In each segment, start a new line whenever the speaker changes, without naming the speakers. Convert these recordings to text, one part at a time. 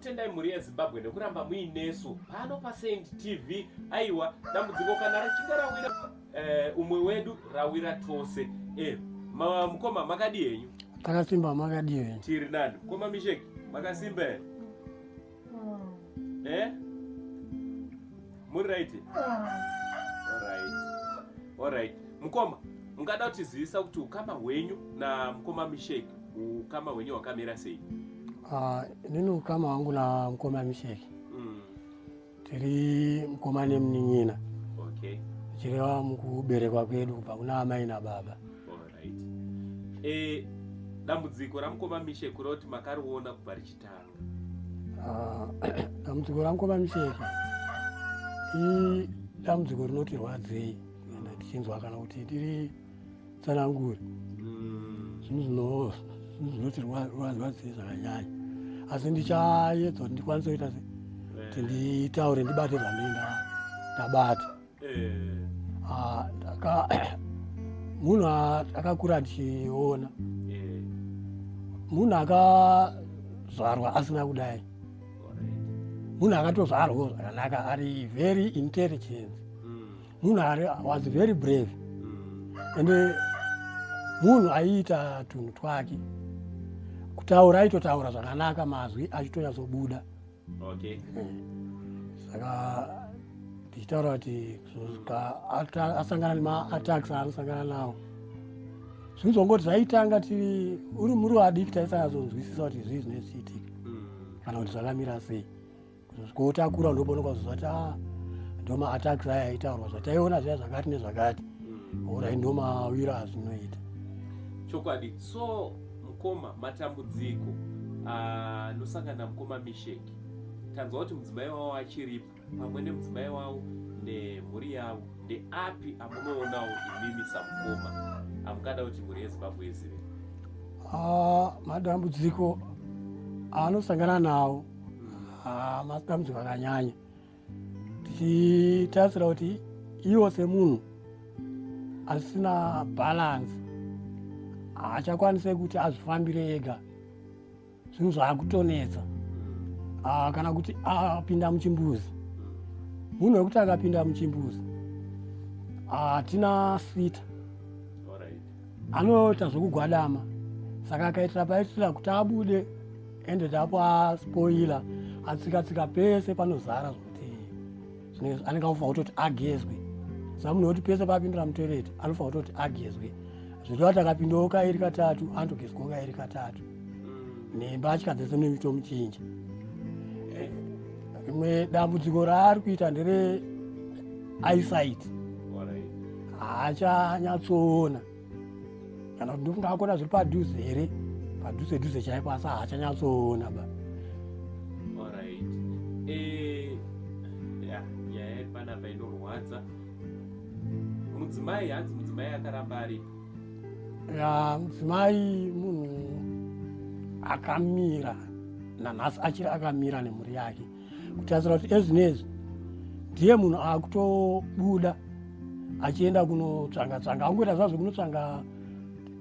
Tinokutendai mhuri yeZimbabwe nekuramba muinesu pano paSaint TV. Aiwa, dambudziko kana richinge rawira eh, umwe wedu rawira tose. Eh, mukoma makadii henyu?
Takasimba, makadii henyu?
Tiri nani. Mukoma Mishek, makasimba here? Eh? Muri right? Alright. Alright. Mukoma, mungada kutizivisa kuti ukama hwenyu na mukoma Mishek, ukama hwenyu hwakamira sei?
Ah, inini ukama hwangu na mukoma Mishek. Tiri mukoma nemunin'ina.
Okay.
Zvichireva mukuberekwa kwedu kubva kuna amai nababa.
Alright. Eh, dambudziko ramukoma Mishek roti makariona kubva richitanga.
Ah, dambudziko ramukoma Mishek idambudziko rinotirwadzei ende tichinzwa kana kuti tiri tsanangure zvinhu zvinotirwadzei zvakanyanya, asi ndichaedza kuti ndikwanise kuita se kuti nditaure ndibate zvandinenge ndabata. Ah, munhu akakura ndichiona munhu akazvarwa asina kudai, munhu akatozvarwa zvakanaka, ari very intelligent, munhu ari was very brave ende munhu aiita tunhu twake. Kutaura aitotaura zvakanaka, mazwi achitonyatsobuda. Saka tichitaura kuti kuzosvika asangana nemaattacks aanosangana nawo, zvinhu zvongoti zvaitanga tiri uri muri vadiki taisanyatsonzwisisa kuti zvii zvinenge zvichiitika kana kuti zvakamira sei. Kuzosvikawo takura ndopaunokwazoziva kuti a ndo maattacks aya aitaurwa, zvataiona zviya zvakati nezvakati, orai ndo mawiro azvinoita.
Chokwadi. So mukoma, matambudziko anosangana namukoma Misheki, tanzwa kuti mudzimai wavo achiripo pamwe nemudzimai wavo nemhuri yavo, ndeapi amunoonawo imimi samukoma amungada kuti mhuri yeZimbabwe izive?
Ah, madambudziko aanosangana nawo, ah, madambudziko akanyanya, tichitarisira kuti iwo semunhu asina balance haachakwanise kuti azvifambire ega, zvinhu zvaakutonetsa. Ah, kana kuti apinda muchimbuzi, munhu wekuti akapinda muchimbuzi hatina sita, anoita zvokugwadama, saka akaitira paitira kuti abude ended up aspoila, atsika tsika pese panozara zvokuti anenge anofanira kutoti agezwe. Saka munhu wekuti pese paapindira mutoilet anofanira kutoti agezwe, zvireva kuti akapindawo kairi katatu anotogezwawo kairi katatu, nembatya dzese nemitomuchinja. Rimwe dambudziko raari kuita ndere eyesight, haachanyatsoona, kana kuti ndofunga akona zviri padhuze here, padhuze dhuze chaipo, asi haachanyatsoona ba.
Alright. Eh, ya, nyaya iri panapa inorwadza. Mudzimai, hanzi mudzimai akaramba aripo.
Ya, mudzimai munhu akamira nanhasi, achiri akamira nemhuri yake, kutarisira kuti ezvinezvi ndiye munhu akutobuda achienda kunotsvanga tsvanga, angoita zvazvo kunotsvanga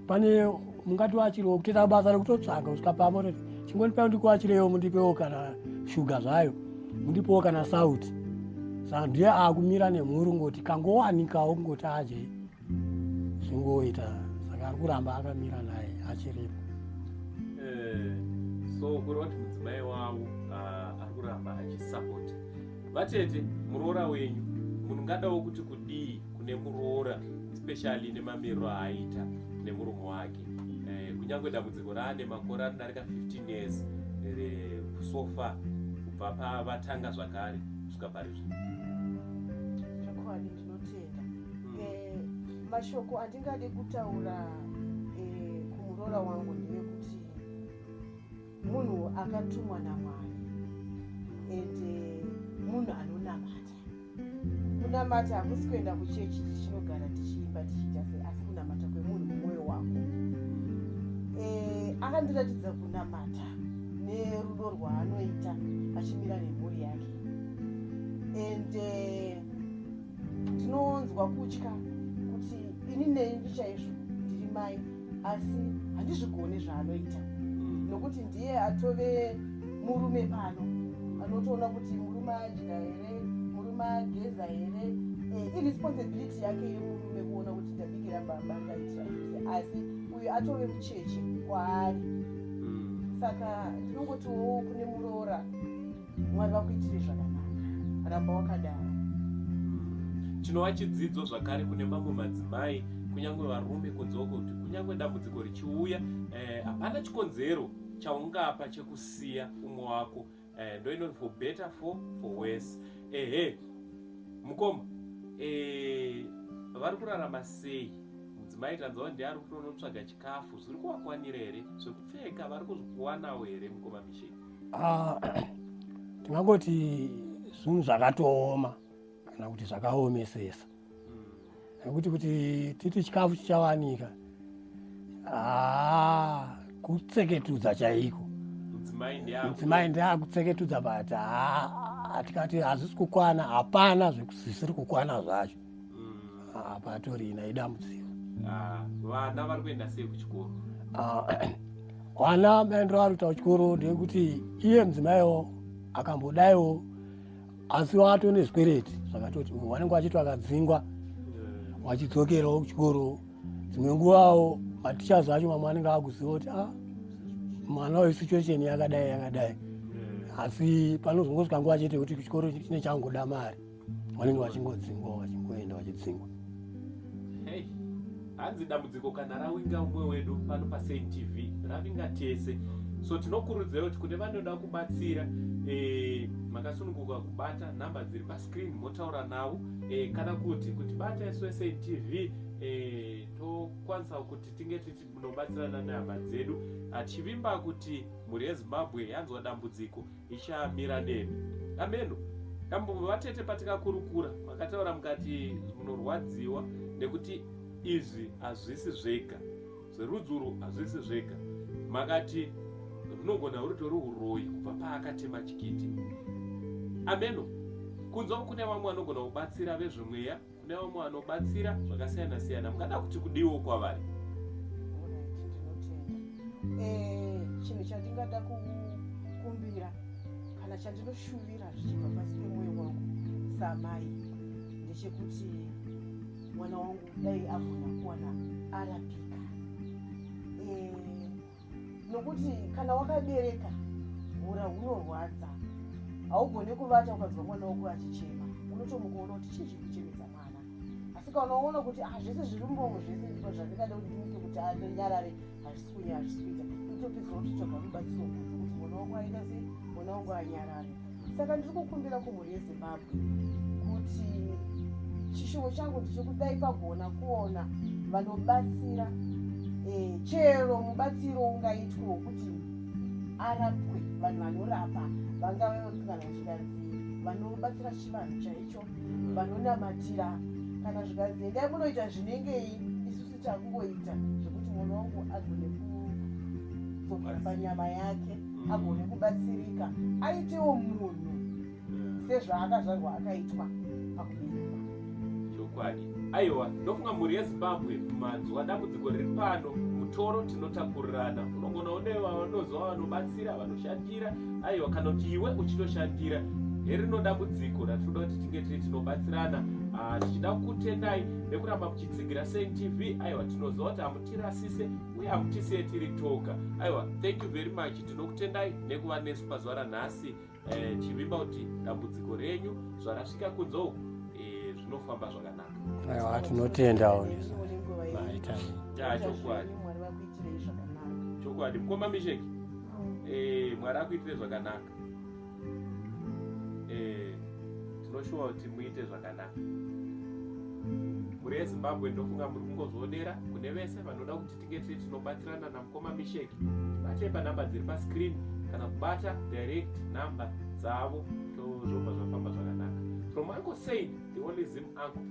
pane mungati wachiriwo kutoita basa rekutotsvanga kusvika pamba, toti chingondipai ndikuachirewo, mundipewo kana shuga zvayo, mundipewo kana sauti. Saka ndiye akumira nemhuri, ngoti kangowanikawo kungoti adye zvingoita, saka ari kuramba akamira naye achiripo.
Eh, so kureva kuti mudzimai wavo ah, ari kuramba achisapota. Vatete, muroora wenyu, munhu ngadawo kuti kudii kune muroora, especially nemamiriro aaita nemurume wake, eh, kunyange dambudziko raane makore anodarika 15 years eh, so far kubva pavatanga zvakare kusvika pari zvino?
Chokwadi, ndinotenda. Mashoko andingade kutaura kumuroora wangu ndeyekuti munhu akatumwa naMwari ende munhu anonamata. Kunamata hakusi kuenda kuchechi tichinogara tichiimba tichiita sei, asi kunamata kwemunhu mumwoyo wako. Akandiratidza kunamata nerudo rwaanoita achimira nemhuri yake, and ndinonzwa kutya kuti ini neni chaizvo ndiri mai asi handizvigoni zvaanoita, nokuti ndiye atove murume pano. Anotoona kuti murume adya here, murume ageza here. Iresponsibility yake yemurume kuona kuti ndabikira baba, ndaitira zvese, asi uyu atove mucheche kwaari. Saka ndinongotiwo kune muroora, Mwari vakuitire zvakanaka, ramba wakadaro.
Chinova chidzidzo zvakare kune mamwe madzimai, kunyange varume kunze uko, kuti kunyange dambudziko richiuya, hapana chikonzero chaungapa chekusiya umwe wako. Ndo inoti for better for worse. Ehe, mukoma, vari kurarama sei mudzimai? Tanzwa ndiye ari kutonotsvaga chikafu. Zviri kuvakwanira here? Zvekupfeka vari kuzvikuwanawo here, mukoma Misheki?
Ah, tingangoti zvinhu zvakatooma kana kuti zvakaomesesa, nekuti kuti titi chikafu chichawanika, haa, kutseketudza chaiko.
Mudzimai ndiye
Mudzimai ndiakutseketudza, but haa, tikati hazvisi kukwana, hapana zvisiri kukwana zvacho. Hapatorina idambudziko.
Ah, vana vari kuenda sei kuchikoro?
Ah, vana maendero ari kuita kuchikoro ndeyekuti iye mudzimaiwo akambodaiwo, asi wato nezvikwereti zvakatoti vanenge vachiti vakadzingwa vachidzokerawo kuchikoro, dzimwe nguvawo matichers acho mamwe anenge akuziva kuti a mwana uyu situation yakadai yakadai, asi panozongosvika nguva chete yekuti kuchikoro chine changoda mari, vanenge vachingodzingwa, vachingoenda vachidzingwa.
Hey, hanzi dambudziko kana rawinga umwe wedu pano paSaint TV, ravinga tese. So tinokurudzira kuti kune vanoda kubatsira, makasununguka kubata nhamba dziri pascreen, motaura navo, kana kuti bata isu Saint TV, tokwanisa kuti tinge tichinobatsirana nehama dzedu, tichivimba kuti mhuri yeZimbabwe yanzwa dambudziko ichamira nemi. Ameno dambo vatete, patikakurukura makataura mukati munorwadziwa nekuti izvi hazvisi zvega, zverudzi urwu hazvisi zvega. Makati runogona rutori uroyi kubva paakatema chikiti. Ameno kunze kune vamwe vanogona kubatsira vezvemweya, kune vamwe vanobatsira zvakasiyana siyana. Mungada kuti kudiwo kwavari?
Alright, ndinotenda. Chinhu chandingada kukumbira kana chandinoshuvira zvichibva pasi pemwoyo wangu samai ndechekuti mwana wangu dai agona kuwana arapika, nokuti kana wakabereka ura hunorwadza, haugoni kuvata ukanzwa mwana wako achichema. Unotomukuona kuti chii chiri kuchemedza mwana, asi kana uona kuti ah, zvese zviri mumomo, zvese ndiko zvandingada kuti ndimuke kuti anyarare, hazvisi kunya, hazvisi kuita, unotopedzera kutotsvaga rubatsiro kunze kuti mwana wangu aita sei, mwana wangu anyarare. Saka ndiri kukumbira kumhuri yeZimbabwe kuti chishuvo changu ndechekudai pagona kuona vanobatsira, chero mubatsiro ungaitwe wokuti arapwe, vanhu vanorapa, vangave kana zvikanzi vanobatsira chivanhu chaicho, vanonamatira, kana zvikanzi endai munoita zvinengei, isusu takungoita zvekuti mwana wangu agone kudzokera panyama yake, agone kubatsirika, aitewo munhu sezvaakazvarwa akaitwa pakuberekwa.
Chokwadi. Aiwa, ndofunga mhuri yeZimbabwe manzwa dambudziko riri pano. Mutoro tinotakurirana. Unogona une vanoziva, vanobatsira, vanoshandira, aiwa, kana kuti iwe uchitoshandira herino dambudziko ratinoda kuti tinge tiri tinobatsirana. Ah, tichida kukutendai nekuramba muchitsigira Saint TV. Aiwa, tinoziva kuti hamutirasise uye hamutisiye tiri toga. Aiwa, thank you very much. Tinokutendai nekuva nesu pazuva ranhasi. Chivimba kuti dambudziko renyu zvarasvika kunze uku, zvinofamba zvakanaka.
Aiwa, tinotendawo nesu. Maita.
Ya, chokwadi.
Mwari vakuitirei zvakanaka.
Chokwadi, mukoma Misheki. Mwari akuitire zvakanaka. Tinoshuwa kuti muite zvakanaka. Mhuri yeZimbabwe, ndofunga muri kungozvionera. Kune vese vanoda kuti tinge tiri tinobatsirana namukoma Misheki, batei panhamba dziri pascreen kana kubata direct number dzavo, zvobva zvafamba zvakanaka. From Uncle Said, the only Zim uncle.